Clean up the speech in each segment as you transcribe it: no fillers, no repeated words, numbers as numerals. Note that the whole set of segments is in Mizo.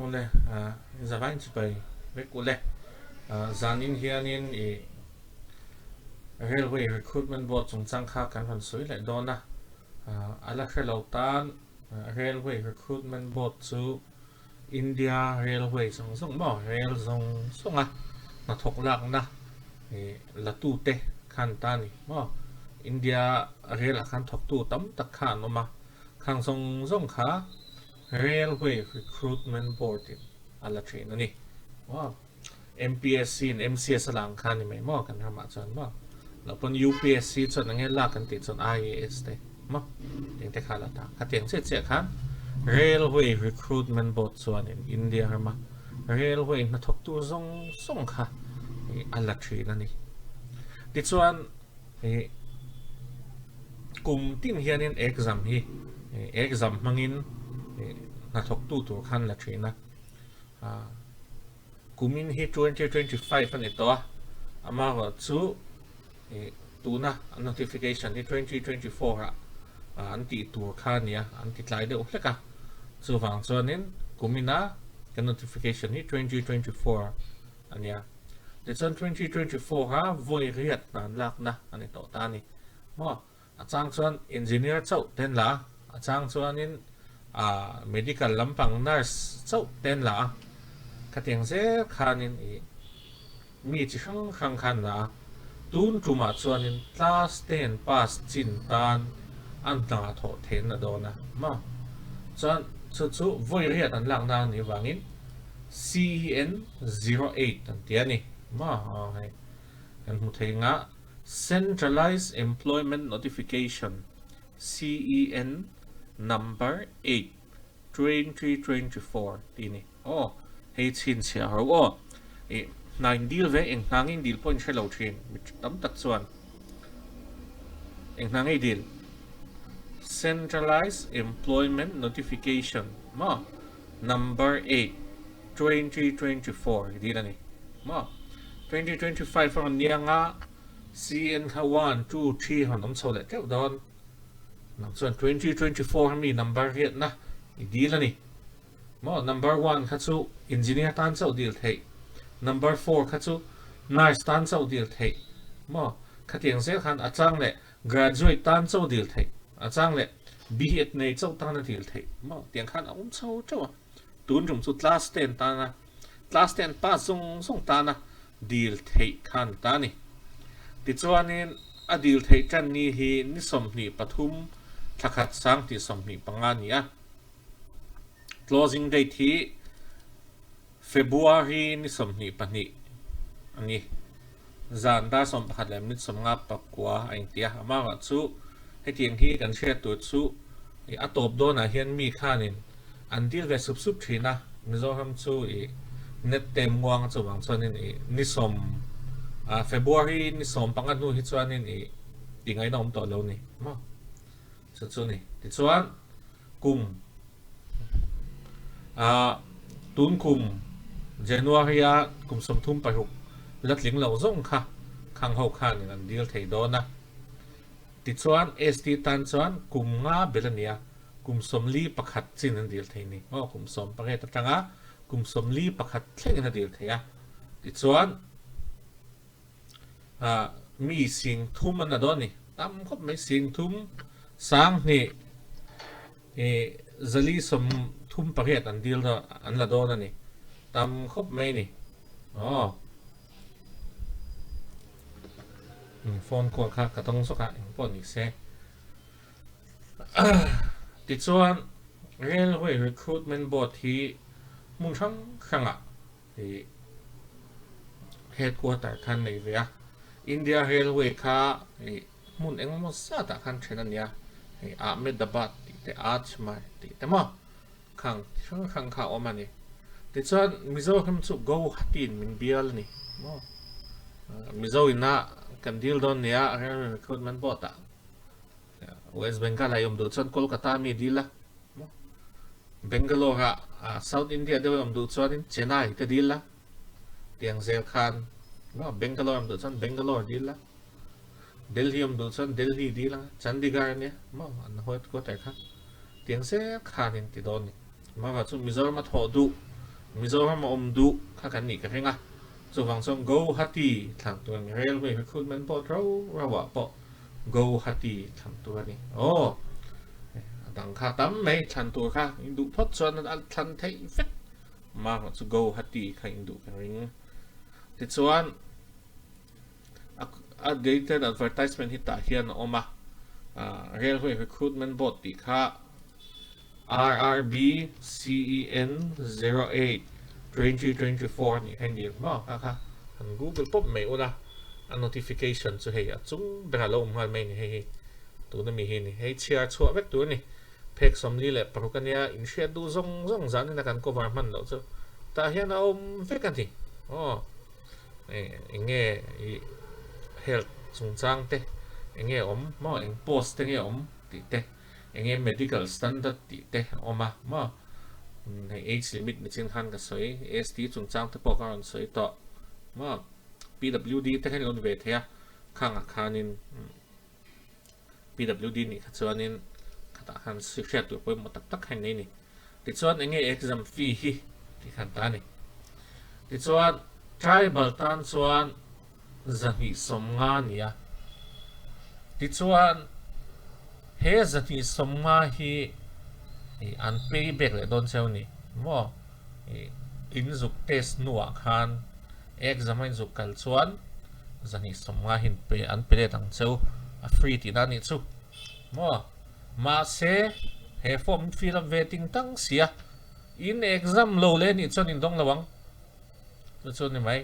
Awle, zavain chipai vek ule. Zanin hianin i Railway Recruitment Board chungchang kha kan rawn sawi leh dawn a. A la hre lo tan Railway Recruitment Board chu India Railway zawng zawng maw rail zawng zawnga hnathawk lakna la tute khan ta a ni maw. India rail ah khan thawktu tam tak kha an awm a, khang zawng zawng kha Railway Recruitment Board in a la thin a ni maw. MPSC in MCS a la ang kha a ni mai maw kan ramah chuan maw. Loh pawn UPSC chuan enge lak an tih chuan IAS te maw eng te kha a la ta. Khatiang chiah chiah khan Railway Recruitment Board chuanin India rama Railway hnathawktu zawng zawng kha a la thin a ni. Tichuan ih kum tin hianin exam hi exam hmangin hnathawktu tur khan la thin a. Kumin hi 2025 a ni tawh a, amaherawh chu tuna notification hi 2024 ah an tih tur kha a nia, an ti tlai deuh hlek a, chuvang chuanin kumina kan notification hi 2024 a nia. Tichuan 2024 a vawi riat hnan lakna a ni tawh ta a ni maw. A chang chuan engineer chauh ten la a, a chang chuanin ah medical lampang nurse chauh ten la a, khatiang zel khanin ih mi chi hrang hrang khan la a, tun tumah chuanin class ten pass chin tan an hna thawh theihna dawn a maw? Chuan chu chu vawi riat an lakna a nih vangin CEN 08 an ti a ni maw? Aw hei kan hmu thei nga. Centralized Employment Notification, CEN, Number 8, 2024 tih a ni. Aw, hei chhinchhiah ho aw. Ih, hna in dil ve, eng hna ngei dil pawh in hre lo thin, mi tam tak chuan. Eng hna ngei dil? Centralized Employment Notification maw? Number 8, 2024 dil a ni maw? 2025 a rawn nia nga CN kha 1, 2, 3 rawn awm chho leh teuh dawn. Nang chuan 2024 mi number riatna i dil a ni maw? Number 1 kha chu engineer tan chauh dil theih, number 4 kha chu nurse tan chauh dil theih maw? Khatiang zel khan a chang leh graduate tan chauh dil theih, a chang leh B.Ed nei chauh tan a dil theih maw? Tiang khan a awm chho teuh a. Tun rum chu class ten tana class ten pass zawng zawng tana dil theih kha a ni ta a ni. Tichuanin a dil theih tan ni hi ni 23 thla khat 2025 a ni a. Closing date hi February ni 22 a ni. Zan dar 11 leh minute 59 a inti a. Amaherawh chu hetiang hi kan hriat tur chu a tawp dawnah hian mi khanin an deal ve sup sup thin a, Mizoram chu i net te muang chuvang chuanin i ni sawm February ni 15 hnu hi chuanin i ti ngaihna awm tawh lo ni maw chu chu ni. Tichuan kum tun kum January a kum 36 la tling lo zawng kha khang ho khanin an deal thei dawn a. Tichuan ST tan chuan kum nga bel a ni a, kum 41 chin an dil thei ni. Aw, kum 18 atanga kum 41 thlengin a dil thei a. Tichuan mi 30,000 an la dawn a ni. Tam khawp mai 30,000 1 2 438 an dil dawn an la dawn a ni. Tam khawp mai ni. Aw. Phone call kha ka tawng zawk a, eng pawh ni se. Tichuan Railway Recruitment Board hi hmun hrang hrangah ih headquarter khan nei ve a, India Railway kha ih hmun engemaw zatah khan then a nia, hei Ahmedabad tih te Ajmer tih te maw khang hrang hrang kha a awm a ni. Tichuan Mizoram chu Guwahati in min bial a ni maw, Mizo ina kan deal dawn nia Railway Recruitment Board ah. West Bengal ah i awm duh chuan Kolkata mi dil a, Bangalore ah South India deuh i awm duh chuanin Chennai te dil a, tiang zel khan Bangalore awm duh chuan Bangalore dil a, Delhi awm duh chuan Delhi dil a, Chandigarh ania maw an headquarter kha tiang zel khanin ti dawn ni. Mava chu Mizoram a thawh duh. Mizoram a awm duh kha kan nih ka ring a, chuvang chuan Guwahati thlan tur a ni. Railway Recruitment Board rau rau ah pawh Guwahati thlan tur a ni. Aw, a dang kha tam mai thlan tur kha in duh phawt chuan a thlan theih vek. Amaherawh chu Guwahati kha in duh ka ring. Tichuan a dated advertisement hi tah hian a awm a, Railway Recruitment Board tih kha RRB CEN 08 2024 nih kha in maw kha kha han google pawp mai ula a notification chu hei a chung berah lo awm nghal mai a ni hei hi tuna mi hi a ni hei chhiar chhuah vek tur a ni phek 46 a nia inhriat duh zawng zawng zanin a kan cover hman loh chu tah hian a awm vek a ni aw. Eng nge i health chungchang te eng nge awm maw eng post te nge awm tih te eng nge medical standard tih te a awm a maw hei age limit nichin khan ka sawi ST chungchang te pawh ka rawn sawi tawh maw PWD te khan ilo ni ve thei a khangah khanin PWD nih kha chuanin khatah khan hriat tur pawimawh tak tak kha in nei ni. Tichuan enge exam fee hi tih khan ta a ni. Tichuan tribal tan chuan 250 a ni a. Tichuan he 250 hi an pay back leh dawn cheu ni maw? In zuk test hnuah khan exam a in zuk kal chuan 250 hi an pe let ang cheu a free tihna a nih chu maw? Mahse he form fill up ve ting tang sia in exam lo leh nih chuan in dawng lo ang chu chu ni mai.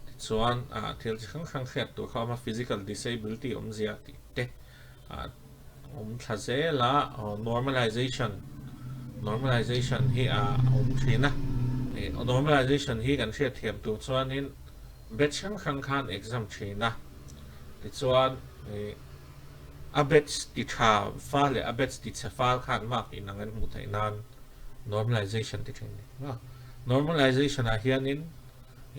Tichuan thil chi hrang hrang hriat tur kha a awm a, physical disability awmzia tih te awm thla zel a, normalization normalization hi a awm thin a, normalization hi kan hriat thiam tur chuanin batch hrang hrang khan exam thin a, tichuan a batch ti tha fal leh a batch ti chhe fal khan mark inang an hmuh theih nan normalization ti thin a ni. Normalization ah hianin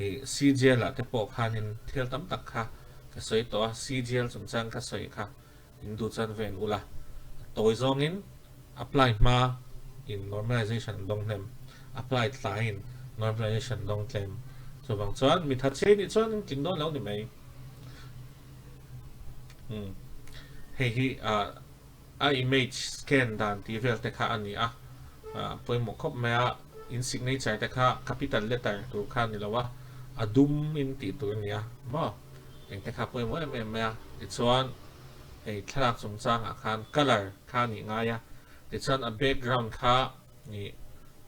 ih CGL ah te pawh khanin thil tam tak kha ka sawi tawh a, CGL chungchang ka sawi kha in duh chuan ven ula, tawi zawngin apply hma in normalization an dawng hnem, apply tlaiin normalization an dawng tlem. Chuvang chuan mi thatchhe nih chuan in tling dawn lo ni mai. Umm hei hi ah a image scan dan tih vel te kha a ni a, pawimawh khawp mai a, in signature te kha capital letter tur kha a ni lo a, a dum in tih tur a ni a maw, eng te kha pawimawh em em mai a, tichuan hei thlalak chungchangah khan colour kha a nih ngai a, tichuan a background kha ih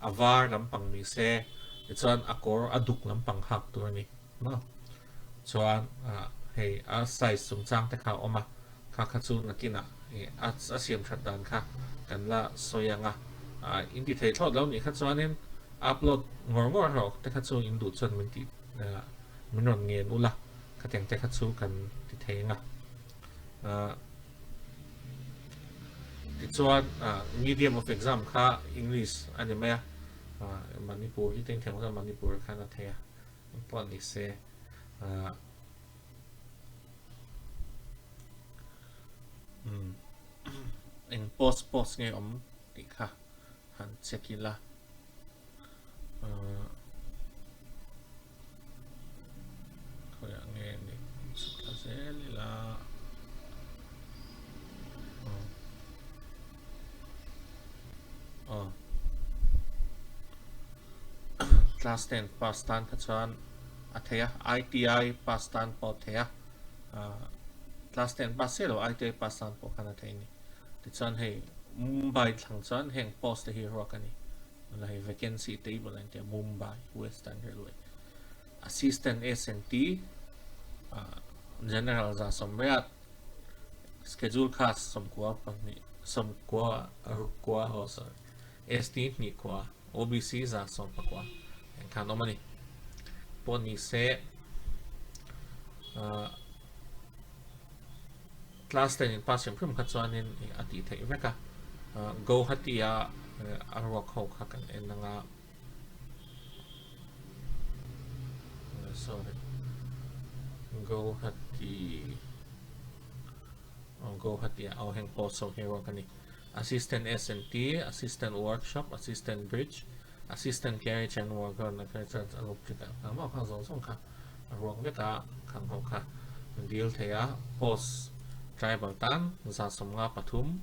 a var lampang ni se, tichuan a kawr a duk lampang hak tur a ni maw. Chuan hei a size chungchang te kha a awm a, kha kha chu nakinah a a siam that dan kha kan la sawi ang a, in ti thei thlawt lo nih kha chuanin upload ngawr ngawr hlawk te kha chu in duh chuan min tih min rawn ngen ula khatiang te kha chu kan ti thei ang a. Tichuan medium of exam kha English a ni mai a, Manipur hi tengthiam kha Manipur khan a thei a. Pawh ni se ah umm eng post post nge awm tih kha han check ila ah khawiah nge ni chhuk thla zel ila aw aw. Class ten pass tan kha chuan a thei a, ITI pass tan pawh a thei a, class ten pass chiah lo ITI pass tan pawh khan a thei a ni. Tichuan hei Mumbai thlang chuan heng post te hi ruak a ni. Tunah hei vacancy table a intia Mumbai Western Railway Assistant S&T General 180 Schedule Caste 92 90 oh sorry ST 2 OBC 119 eng khan awm a ni. Pawh ni se class ten in pass hrim hrim kha chuanin a tih theih vek a. Guwahati a a ruak ho kha kan en anga sorry Guwahati. Guwahati ah aw heng post ho hi ruak a ni. Assistant S&T, Assistant Workshop, Assistant Bridge, Assistant Carriage and Wagon Electrical kha maw kha zawng zawng kha a ruak vek a, khang ho kha dil thei a, post tribal tan 153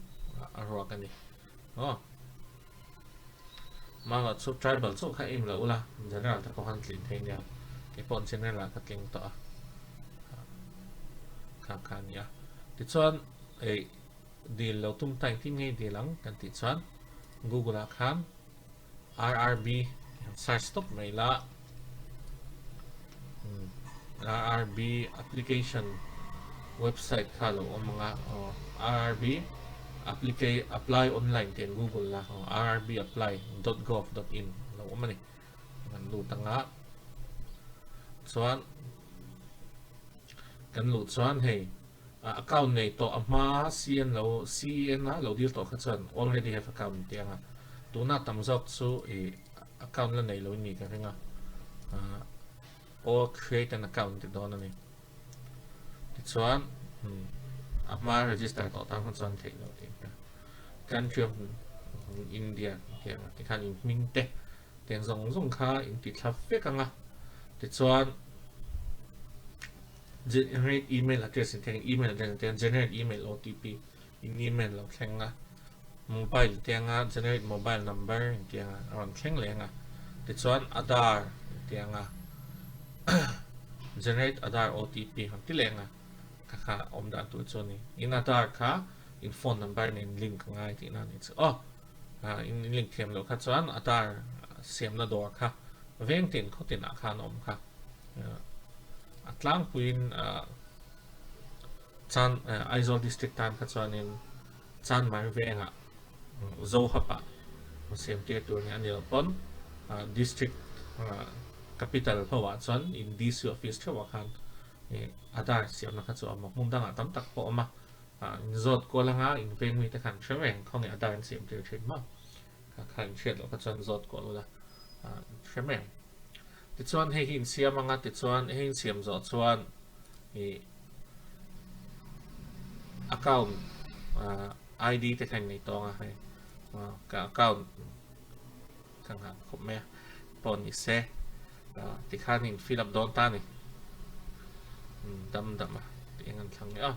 a ruak a ni. Aw. Manga chu tribal chauh kha aim lo ula, general te pawh khan tlin thei nia. Kei pawh general ah ka tling tawh a. Kha kha a nia. Tichuan ei dil lo tum ta engtin nge dil ang kan tih chuan Google ah khan RRB search tawp mai la. RRB application website kha lo awm anga aw RRB applica apply online tih an google la aw RRB apply dot gov dot in lo awm a ni kan lut anga chuan kan luh chuan hei account nei tawh a hma CN lo CEN a lo dil tawh kha chuan already have account tih anga tuna tam zawk chu i account la nei lo in ni ka ring a or create an account ti dawn a ni tichuan a hma register tawh tan kha chuan theih loh tih ka country of India tih anga tikhan in hming te teng zawng zawng kha in ti thla vek anga tichuan generate email address in thleng email address in thleng generate email OTP in email lo thleng a mobile te anga generate mobile number in tih anga a rawn thleng leh anga tichuan Aadhaar in tih anga generate Aadhaar OTP han ti leh anga kha kha awm dan tur chu a ni in Aadhaar kha in phone number nen link a ngai tihna a ni chu aw in link thiam loh kha chuan Aadhaar siamna dawr kha veng tin khaw tinah khan a awm kha a tlangpuiin Chan Aizawl District tan kha chuanin Chanmar vengah Zohap-ah siam tir tur nia a ni loh pawn District Capital ho ah chuan in DC Office theuh ah khan Aadhaar siamna kha chu a awm a, hmun dangah tam tak pawh a awm a, in zawt kual anga in veng mite khan hre reng khawnge Aadhaar an siam tir thin maw kha kha in hriat loh kha chuan zawt kual ula hre mai ang. Tichuan hei hi in siam anga tichuan hei in siam zawh chuan ih account ID te kha in nei tawng a hei ka account ka nghah khawp mai a pawh ni se tikhan in fill up dawn ta ni dam dam a tih eng an thlang leh a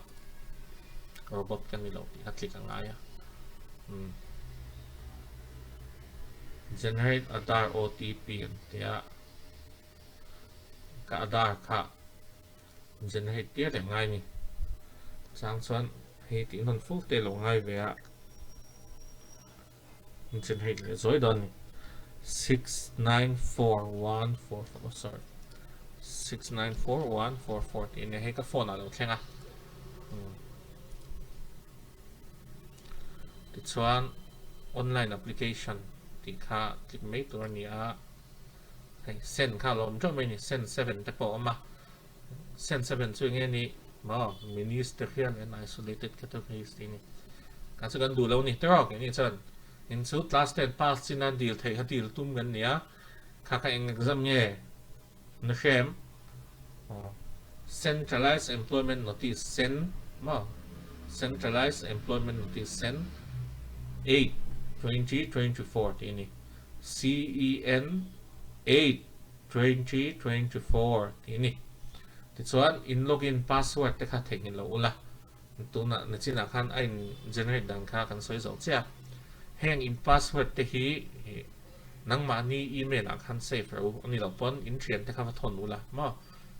robot ka ni lo tih kha click a ngai a generate Aadhaar OTP an ti a ka Aadhaar kha generate tir leh ngai ni chang chuan hei tih hman fo te lo ngai ve a generate leh zawi dawn ni 694144 sorry 694144 tih nia hei ka phone ah lo thleng a Tichuan online application tih kha click mai tur a ni a, hei send kha a lo awm teuh mai a ni, send seven te pawh a awm a, send seven chu enge ni maw ministerial and isolated categories tih a ni, kha chu kan duh lo a ni tiraw keini chuan in chu class ten pass chin a dil theih kha dil tum kan ni a, kha kha eng exam nge Na hrem Centralized Employment Notice sen maw Centralized Employment Notice sen 8 2024 tih a ni. CEN 8 2024 tih a ni. Tichuan in login password te kha theihnghilh lo ula. Tunah nachinah khan a in generate dan kha kan sawi zawh chiah a. Heng in password te hi nangmahni email ah khan save rawh u, a ni loh pawn in thian te kha va thawn ula maw?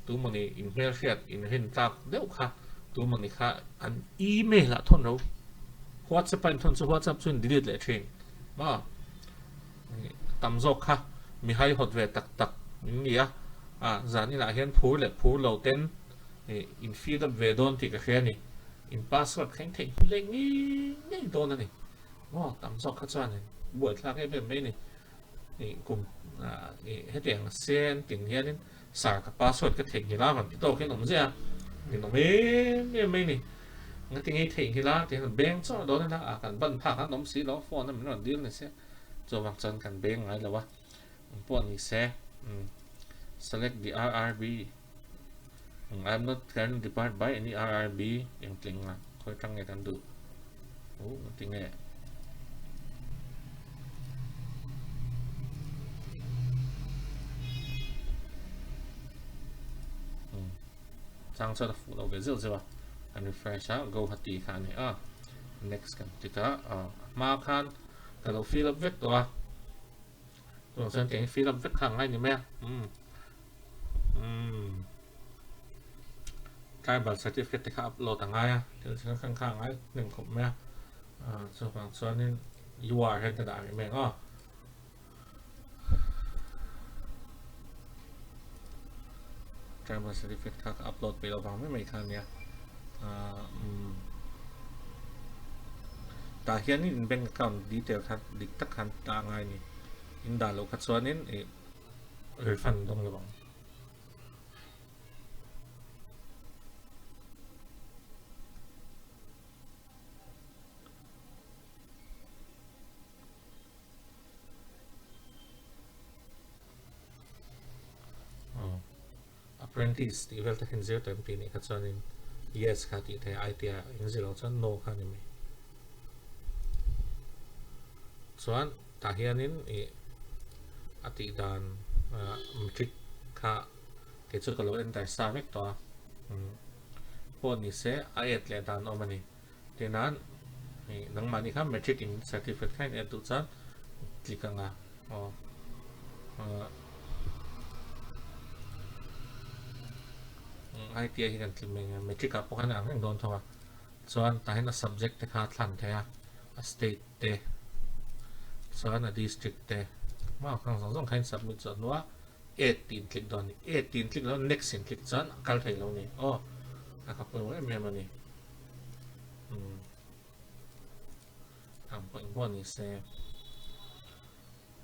Tu mawni in hmelhriat in rin tlak deuh kha tu mawni kha an email ah thawn rawh u. WhatsApp a in thawn chu WhatsApp chu in delete leh thin maw? Tam zawk kha mi haihawt ve tak tak in ni a, zan inah hian phur leh phur lo ten Ih, in feed up ve dawn tih ka hria a ni. In password thleng theih hnu leh ngei ngei dawn a ni. Maw, tam zawk kha chuanin buaithlak em em mai a ni. Ih, kum, ih, hetiang sen tin hianin sir ka password ka theihnghilh a rawn ti tawk hian awm ziah a. Min awm em em mai a ni. Engati ngei theihnghilh a tih hian beng chawrh dawn ila, a kan ban phak an awm si lo, phone a min rawn dil ni se. Chuvang chuan kan beng ngai lo a. Ang pawh ni se, select the RRB. I am not currently debarred by any RRB engtling a. khawi atang nge kan duh uh tinge chang chuan a fuh lo ve zeuh zeuh a kan refresh a Guwahati kha a ni a next kan click a a hma khan ka lo fill up vek tawh a tunah chuan kei fill up vek kha a ngai ni mai a umm umm tribal certificate te kha upload a ngai a thil chi hrang hrang kha a ngai hnem khawp mai a chuvang chuanin UR hian ka dah rih mai ang aw. Tribal certificate kha ka upload peih lo vang mai mai kha ania umm tah hianin in bank account detail kha dik tak khan dah ngai a ni in dah loh kha chuanin ih refund dawng lo ang. Apprentice tih vel te khan zir tawh em tih nih kha chuanin yes kha tih theih a ITI ah eng zir loh chuan no kha a ni mai. Chuan tah hianin ih a tih dan matric kha kei chu ka lo enter sa vek tawh a pawh ni se a add leh dan a awm a ni. Tinan ih nangmahni kha matric in certificate kha in add duh chuan click anga aw ITI hi kan tling mai ang matric ah pawh khan a ang reng dawn tho a chuan tah hian a subject te kha a thlan thei a a state te chuan a district te maw khang zawng zawng kha in submit zawh hnuah add tih in click dawn a ni add tih in click lo next in click chuan a kal thei lo a ni aw a kha pawimawh em em a ni. Umm ang pawh engpawh ni se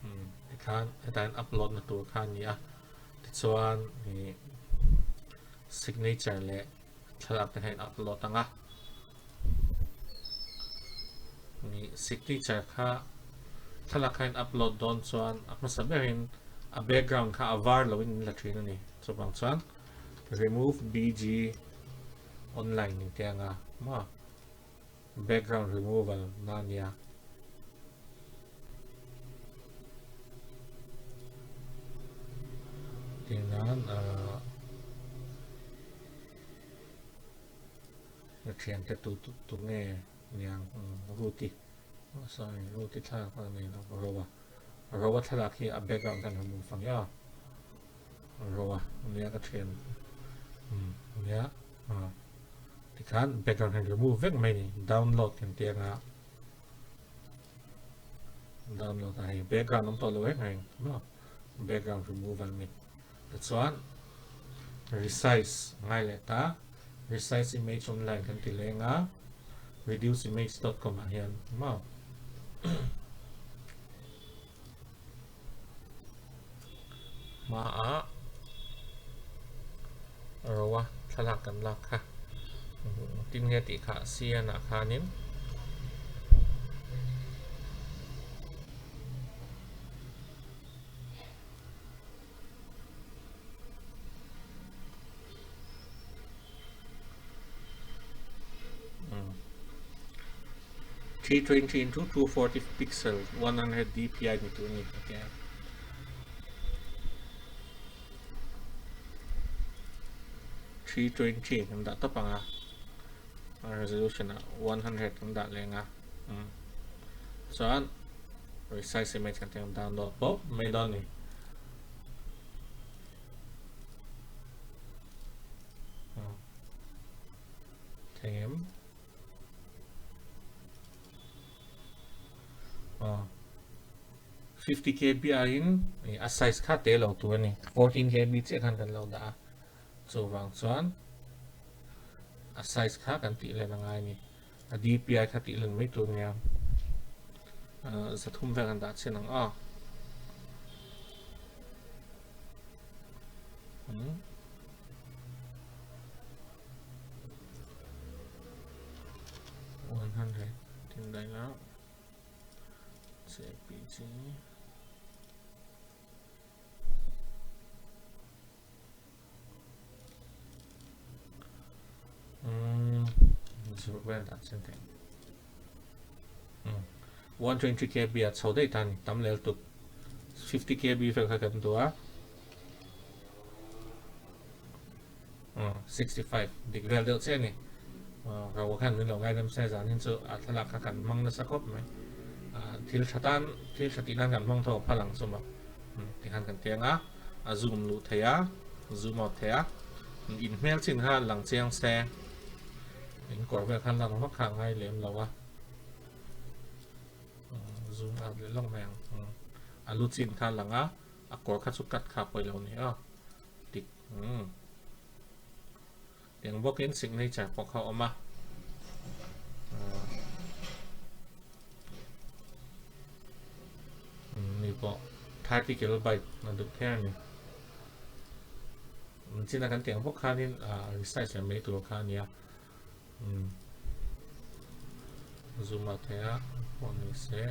umm tikhan hetah hian upload na tur kha a ni a tichuan ih signature leh thlalak te kha in upload ang a ih signature kha thlalak kha in upload dawn chuan a hmasa berin a background kha a var loin in la thin a ni chuvang chuan remove bg Online in te anga maw background removal na ania. Tin nan ahh ka thiante tu tu nge niang Ruti sorry Ruti thlalak a nei lo Roa Roa thlalak hi a background khan remove ang e aw. Roa nia ka thian nia tikhan background hian remove vek mai ni download kan tih anga download a hei background awm tawh lo reng reng maw background removal ni tichuan resize ngai leh ta resize image online kan ti leng a reduce image dot com ah hian maw Hmaah roa thlalak kan lak kha tin nge tih kha CN ah khanin 320 into 240 pixel 100 dpi ni tur ni okay. 320 kan dah tawp anga resolution ah 100 kan dah leng a chuan resize image kan tih download pawh mai dawn ni. Theng 50 kb aiin a size kha te lo tur a ni 14 kb chiah khan kan lo dah a chuvang chuan a size kha kan tih len a ngai a ni a dpi kha tih len mai tur nia zathum vel kan dah chin ang aw. Hmm. 100 tin đây là JPG Saruk vel dah chian theih. 120 kb a chho daih ta a ni, tam lel tuk. 50 kb vel kha kan duh a. 65 dik vel deuh che a ni. Rau khan min lo ngaidam se zanin chu a thlalak kha kan hmang nasa khawp mai. Thil tha tan, thil tha tih nan kan hmang tho a phal ang chu maw. Tikhan kan tiang a, a zoom luh thei a, zoom out thei a. In hmel chin kha lang chiang se. In kawr vel khan lang vak kha a ngai lem lo a. Zoom out leh lawk mai ang. A lu chin kha lang a, a kawr kha chu cut kha pawi lo ni a. Dik. Tiang bawkin signature pawh kha a awm a. Mi pawh 30 kilobyte a duh kher a ni. China kan tiang bawk khanin resize leh mai tur kha a nia. Zoom out thei a, pawh ni se.